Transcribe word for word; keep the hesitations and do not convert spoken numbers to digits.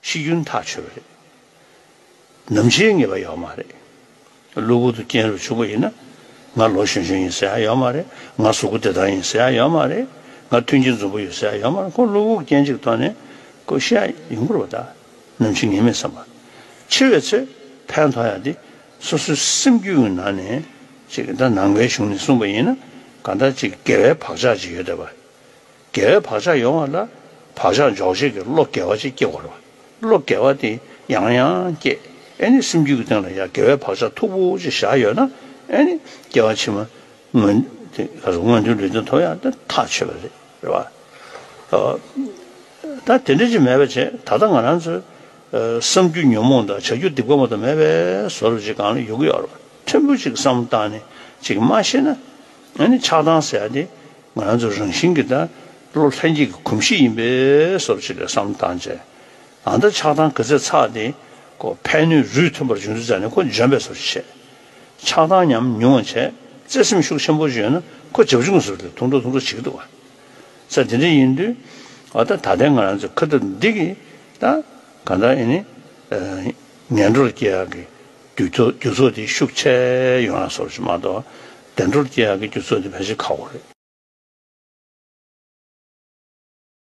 ཤི་རྒྱུན་ཐག་ཆོད་པ་རེད། ནམ་འཆིའི་ངེས་པ་ཡོད་མ་རེད། གློ་བུར་དུ་རྐྱེན་རབ་བྱུང་བ་ཡིན་ན། ང་ལོ་གཞོན་གཞོན་ཡིན་ཟེར་ཡ་ཡོད་མ་རེད། ང་གཟུགས་པོ་བདེ་ཐང་ཡིན་ཟེར་ཡ་ཡོད་མ་རེད། ང་མཐུན་རྐྱེན་འཛོམས་པོ་ཡོད་ཟེར་ཡ་ཡོད་མ་རེད། ཁོ་གློ་བུར་རྐྱེན་གཅིག་ཐོག་ནས་ཁོ་ཤི་ཡ་ཡོང་གི་རེད་པ། ད་ནམ་འཆི་ངེས་མེད་བསམ་པ། འཆི་བའི་ཚེ་ཕན་ཐོགས་ཡ་དེ་སོ་སོའི་སེམས་རྒྱུད་ཀྱི་ནང་ནས་ཅིག་ད་ནང་པའི་གཞུང་ནས་གསུངས་པ་ཡིན་ན། གང་ལྟར་ཅིག་དགེ་བའི་བག་ཆགས་ཅིག་ཡོད་བསྡད་པ། དགེ་བའི་བག་ཆགས་ཡོང་བ་ལ་བག་ཆགས་འཇོག་བྱེད་ཀྱི་བློ་དགེ་བ་ཅིག་སྐྱེ་དགོས་རེད་པ། བློ་དགེ་བ་དེ་ཡང་ཡང་སྐྱེ། ཨེ་ནི་སེམས་རྒྱུད་ཀྱི་སྟེང་ལ་ཡང་དགེ་བའི་བག་ཆགས་མཐུག་པོ་ཅིག་བཞག་ཡོད་ན། ཨེ་ནི་སྐྱེ་བ་ཕྱི་མ་མངོན་དེ་ག་རེ་མངོན་མཐོའི་ལུས་རྟེན་ཐོབ་ཡག་དེ་ཐག་ཆོད་པ་རེད། རེད་པ། ཨ། ད་དེ་འདྲ་ཅིག་མེད་པ་བྱས། ད་ལྟ་ང་རང་ཚོའི་ཨ་བསམ་རྒྱུ་ཉོན་མོངས་དང་བྱ་རྒྱུ་སྡིག་པ་མ་གཏོགས་མེད་པའི་བཟོ་འདྲ་ཅིག་སྒང་ལ་ཡོང་གི་ཡོད་རེད་པ། ཕྲན་བུ་ཅིག་བསམ་བློ་བཏང་ནས་ཅིག་མ་ཤེས་ན། ཨ་ནི་ཆགས་སྡང་ཟེར་ཡ་དེ་ང་རང་ཚོ་རང་བཞིན་གྱི་ད་བློ་ལྷན་སྐྱེས་ཀྱི་གོམས་གཤིས་ཡིན་པའི་བཟོ་འདྲ་ཅིག་ལ་བསམ་བློ་བཏང་བྱས། ཨ་ད་ཆགས་སྡང་ག་ཚད་ཚ་དེ་ཁོ་ཕན་གནོད་རུས་མཐུན་པར་འབྱུང་ཚུལ་ཙམ་ནས་ཁོ་འཇོན་པའི་བཟོ་འདྲ་བྱས། ཆགས་སྡང་ཉམས་ཉུང་བ་བྱས། བརྩེ་སེམས་ཤུགས་ཆེན་པོ་ཅིག་ཡོད་ན་ཁོ་བྱབ་ཆུང་བཟོ་འདྲ་ཐུང་ཐུང་ཐུང་ཐུང་བྱེད་ཀྱི་འདུག་པ། ས་དེ་འདྲ་ཡིན་དུས། ཨ་ད་ད་ལྟའི་ང་རང་ཚོ་ཁ་ཐུག་འདི་གི་ད་གང་ལྟར་ཨེ་ནི་ངན་འགྲོར་སྐྱེ་ཡག་གི་རྒྱུ་ཚོགས་རྒྱུ་ཚོགས་དེ་ཤུགས་ཆེ་ཡོང་ཡག་བཟོ་འདྲ་ཅིག་མ་གཏོགས། བདེ་འགྲོར་སྐྱེ་ཡག་གི་རྒྱུ་ཚོགས་དེ་ཕལ་ཆེར་ཁག་པོ་རེད།